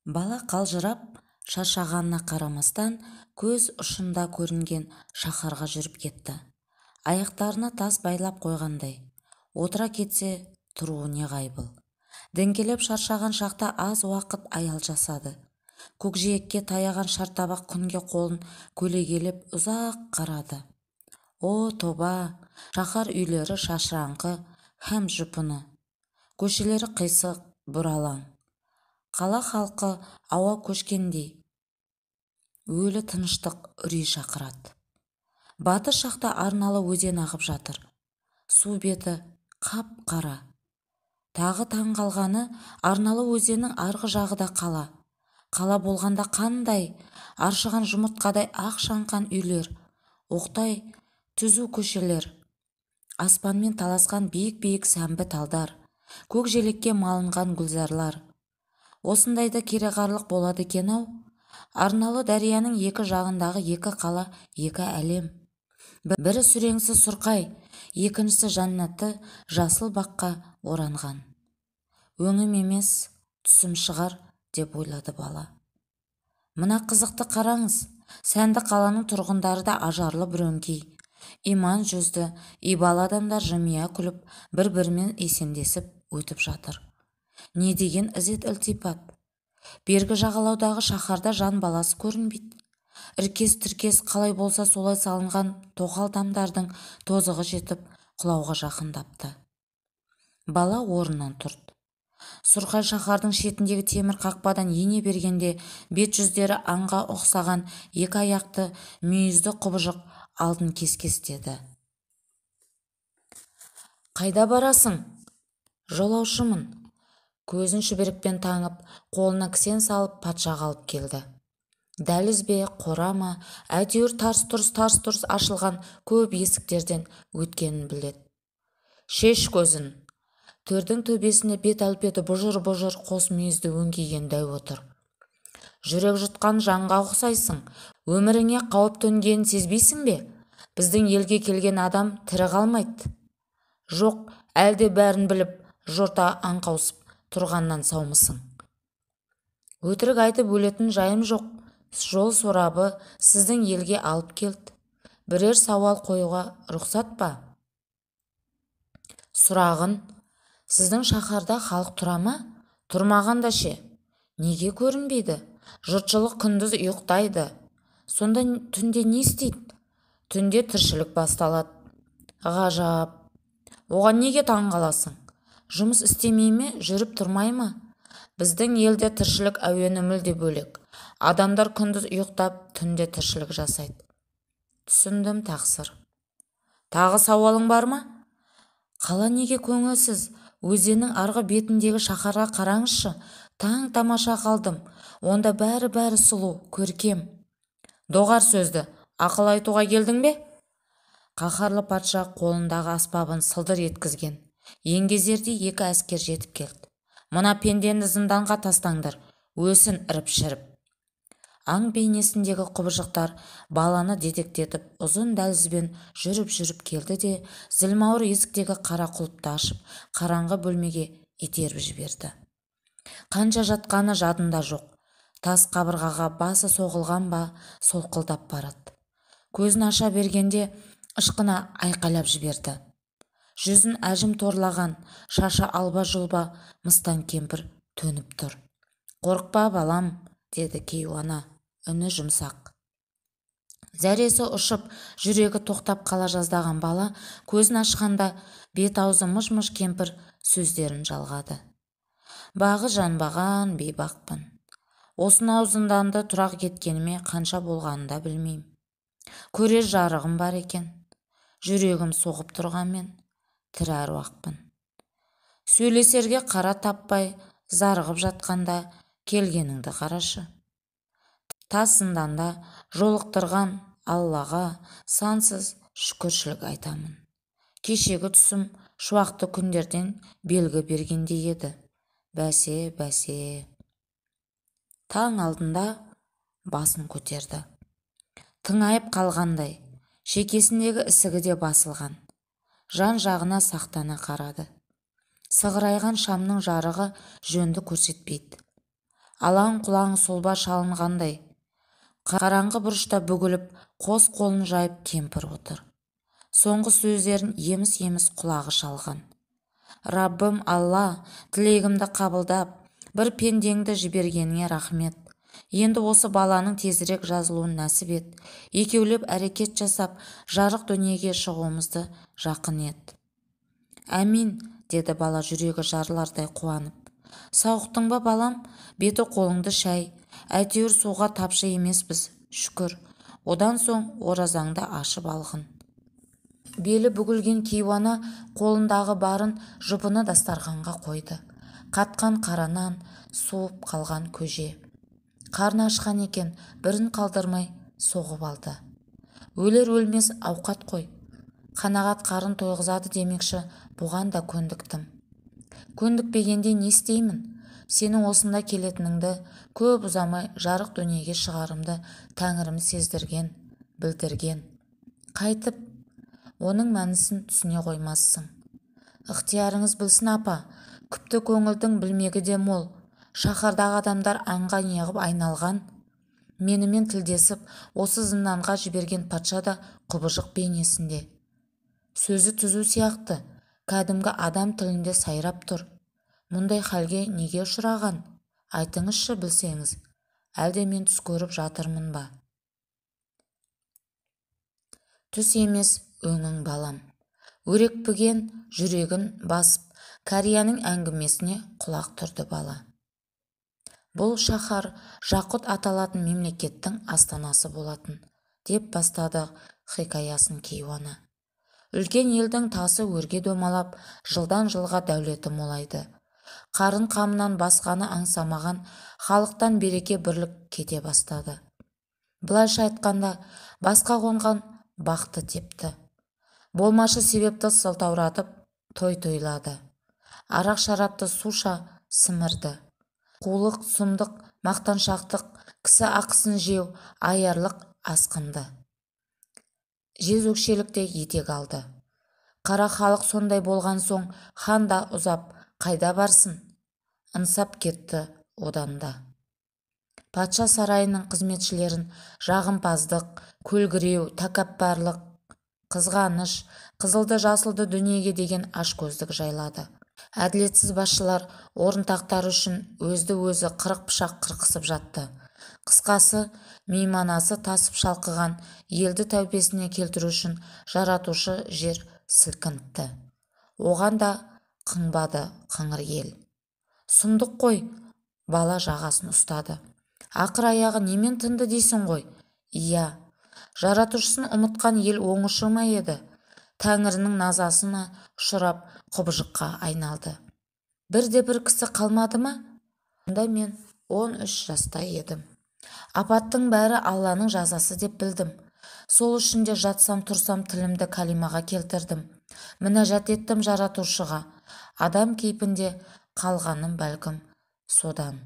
Бала қалжырап, шаршағанына қарамастан, көз ұшында көрінген шаһарға жүріп кетті. Аяқтарына тас байлап қойғандай. Отыра кетсе, тұруы неғайбыл. Діңкелеп шаршаған шақта аз уақыт аял жасады. Көкжиекке таяған шартабақ күнге қолын көлегейлеп ұзақ қарады. О, тоба, шаһар үйлері шашыраңқы һәм жұпыны. Көшелері қисық, бұралаң. Қала халқы ауа көшкендей, өлі тыныштық үрей шақырады. Батыс жақта арналы өзен ағып жатыр. Су беті қап-қара. Тағы таң қалғаны, арналы өзеннің арғы жағы да қала. Қала болғанда қандай, аршыған жұмыртқадай ақ шаңқан үйлер, оқтай түзу көшелер, аспанмен таласқан биік-биік сәмбі талдар, көк желекке малынған гүлзарлар. Осындайда кереғарлық болады екен-ау. Арналы дарияның екі жағындағы екі қала, екі әлем. Бірі сүреңсіз сұрқай, екіншісі жәннатты жасыл баққа оранған. Өңім емес, түсім шығар, деп ойлады бала. Мына қызықты қараңыз, сәнді қаланың тұрғындары да ажарлы бірөңкей. Иман жүзді, ибалы адамдар жымия күліп, бір-бірімен есендесіп өтіп жатыр. Не деген ізет ілтипат. Бергі жағалаудағы шаһарда жан баласы көрінбейді. Іркес-тіркес қалай болса солай салынған тоқал тамдардың тозығы жетіп, құлауға жақындапты. Бала орнынан тұрды. Сұрқай шаһардың шетіндегі темір қақпадан ене бергенде бет жүздері аңға ұқсаған екі аяқты мүйізді құбыжық алдын кес-кестеді. Қайда барасың? Жолаушымын. Көзін шүберекпен таңып, қолына кісен салып патшаға алып келді. Дәліз бе, қора ма, әйтеуір тарс-тұрс тарс-тұрс ашылған көп есіктерден өткенін біледі. Шеш көзін. Төрдің төбесіне бет әлпеті бұжыр-бұжыр қос мүйізді өңкиген дәу отыр. Жүрек жұтқан жанға ұқсайсың. Өміріңе қауіп төнгенін сезбейсің бе? Біздің елге келген адам тірі қалмайды. Жоқ, әлде бәрін біліп, жорта аңқаусып тұрғаннан саумысың? Өтірік айтып өлетін жайым жоқ. Жол сорабы сіздің елге алып келді. Бірер сауал қоюға рұқсат па? Сұрағын, сіздің шаһарда халық тұра ма? Тұрмағанда ше? Неге көрінбейді? Жұртшылық күндіз ұйықтайды. Сонда түнде не істейді? Түнде тіршілік басталады. Ғажап. Оған неге таң қаласың? Жұмыс істемей ме, жүріп тұрмай ма? Біздің елде тіршілік әуені мүлде бөлек. Адамдар күндіз ұйықтап, түнде тіршілік жасайды. Түсіндім, тақсыр. Тағы сауалың бар ма? Қала неге көңілсіз? Өзеннің арғы бетіндегі шаһарға қараңызшы. Таң тамаша қалдым. Онда бәрі-бәрі сұлу, көркем. Доғар сөзді, ақыл айтуға келдің бе? Қаһарлы патша қолындағы аспабын сылдыр еткізген. Еңгезердей екі әскер жетіп келді. Мына пендені зынданға тастаңдар, өлсін іріп-шіріп. Аң бейнесіндегі құбыжықтар баланы дедектетіп, ұзын дәлізбен жүріп-жүріп келді де, зілмауыр есіктегі қара құлыпты ашып, қараңғы бөлмеге итеріп жіберді. Қанша жатқаны жадында жоқ. Тас қабырғаға басы соғылған ба, солқылдап барады. Көзін аша бергенде ышқына айқайлап жіберді. Жүзін әжім торлаған, шашы алба-жұлба мыстан кемпір төніп тұр. Қорықпа, балам, деді кейуана, үні жұмсақ. Зәресі ұшып, жүрегі тоқтап қала жаздаған бала көзін ашқанда бет-аузы мыж-мыж кемпір сөздерін жалғады. Бағы жанбаған бейбақпын. Осынау зынданды тұрақ еткеніме қанша болғанын да білмеймін. Көрер жарығым бар екен. Жүрегім соғып тұрғанмен тірі әруақпын. Сөйлесерге қара таппай зарығып жатқанда келгеніңді қарашы. Тас зынданда жолықтырған Аллаға сансыз шүкіршілік айтамын. Кешегі түсім шуақты күндерден белгі бергендей еді. Бәсе, бәсе. Таң алдында басын көтерді. Тыңайып қалғандай, шекесіндегі ісігі де басылған. Жан жағына сақтана қарады. Сығырайған шамның жарығы жөнді көрсетпейді. Алаң-құлаң сұлба шалынғандай. Қараңғы бұрышта бүгіліп, қос қолын жайып кемпір отыр. Соңғы сөздерін еміс-еміс құлағы шалған. Раббым Алла, тілегімді қабылдап, бір пендеңді жібергеніңе рахмет. Енді осы баланың тезірек жазылуын нәсіп ет. Екеулеп әрекет жасап, жарық дүниеге шығуымызды жақын ет. Әмин, деді бала жүрегі жарылардай қуанып. Сауықтың ба, балам? Беті қолыңды шай. Әйтеуір суға тапшы емеспіз, шүкір. Одан соң оразаңды ашып алғын. Белі бүгілген кейуана қолындағы барын жұпыны дастарханға қойды. Қатқан қара нан, суып қалған көже. Қарны ашқан екен, бірін қалдырмай соғып алды. Өлер өлмес ауқат қой. Қанағат қарын тойғызады демекші, бұған да көндіктім. Көндікпегенде не істеймін? Сенің осында келетініңді, көп ұзамай жарық дүниеге шығарымды тәңірім сездірген, білдірген. Қайтып, оның мәнісін түсіне қоймассың. Ықтиярыңыз білсін, апа, күпті көңілдің білмегі де мол. Шаһардағы адамдар аңға неғып айналған? Менімен тілдесіп, осы зынданға жіберген патша да құбыжық бейнесінде. Сөзі түзу сияқты, кәдімгі адам тілінде сайрап тұр. Мұндай халге неге ұшыраған? Айтыңызшы білсеңіз, әлде мен түс көріп жатырмын ба? Түс емес, өңің балам. Өрекпіген жүрегін басып, кәрияның әңгімесіне құлақ түрді бала. Бұл шаһар Жақұт аталатын мемлекеттің астанасы болатын, деп бастады хикаясын кейуана. Үлкен елдің тасы өрге домалап, жылдан жылға дәулеті молайды. Қарын қамынан басқаны аңсамаған халықтан береке бірлік кете бастады. Былайша айтқанда, басқа қонған бақты тепті. Болмашы себепті сылтауратып той тойлады. Арақ шарапты суша сімірді. Қулық, сұмдық, мақтаншақтық, кісі ақысын жеу, аярлық асқынды. Жезөкшелік те етек алды. Қара халық сондай болған соң хан да ұзап қайда барсын? Ынсап кетті одан да. Патша сарайының қызметшілерін жағымпаздық, көлгіреу, тәкаппарлық, қызғаныш, қызылды-жасылды дүниеге деген ашкөздік жайлады. Әділетсіз басшылар орын-тақтары үшін өзді-өзі 40 пышақ қырқысып жатты. Қысқасы, мейманасы тасып шалқыған елді тәубесіне келтіру үшін жаратушы жер сілкінтті. Оған да қыңбады қыңыр ел. Сұмдық қой, бала жағасын ұстады. Ақыр аяғы немен тынды дейсің ғой? Иә, жаратушысын ұмытқан ел оңышы ма еді? Тәңірінің назасына ұшырап құбыжыққа айналды. Бірде-бір кісі қалмады ма? Онда мен 13 жаста едім. Апаттың бәрі Алланың жазасы деп білдім. Сол үшін де жатсам тұрсам тілімді калимаға келтірдім. Мінәжат еттім жаратушыға. Адам кейпінде қалғаным бәлкім содан.